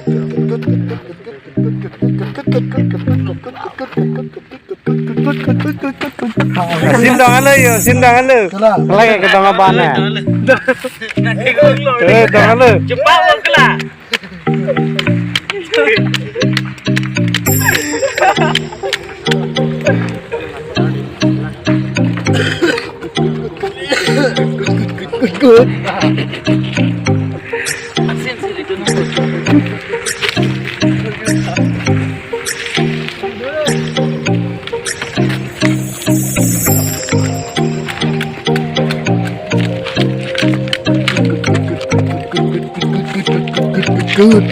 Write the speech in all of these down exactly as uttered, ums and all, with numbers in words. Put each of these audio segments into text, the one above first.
Sindang halo yo, sindang halo. Tula. Lagi ketemu bana. Eh, dong halo. Cepat lo kela. Good.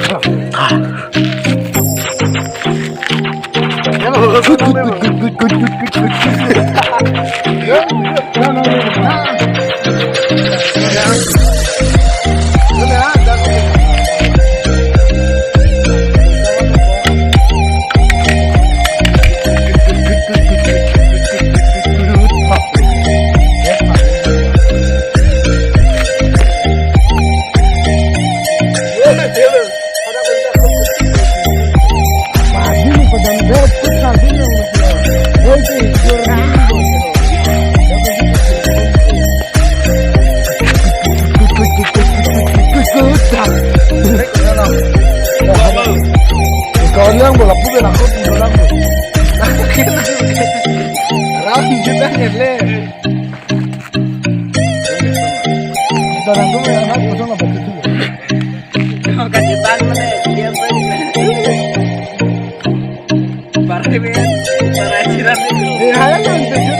Kau yang bola pun aku pulang. Ram kita nyele. Kita orang tuh yang anak kosong apa gitu. Kajitan mana dia apa ini? Para men, para jiran itu. Eh, hal yang itu juga.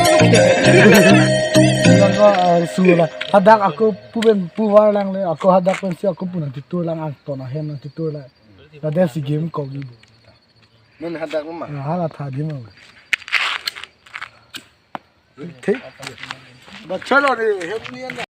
Yang kau, eh, sula. Hadak aku puben puvar lang le, aku hadak pensi aku punang titur lang, angton ahem nang titur lang. Ada si game kau gitu. Nun hadak mama. Nah, hala tadi mau. Thik. Baca lo deh, hem ni anda.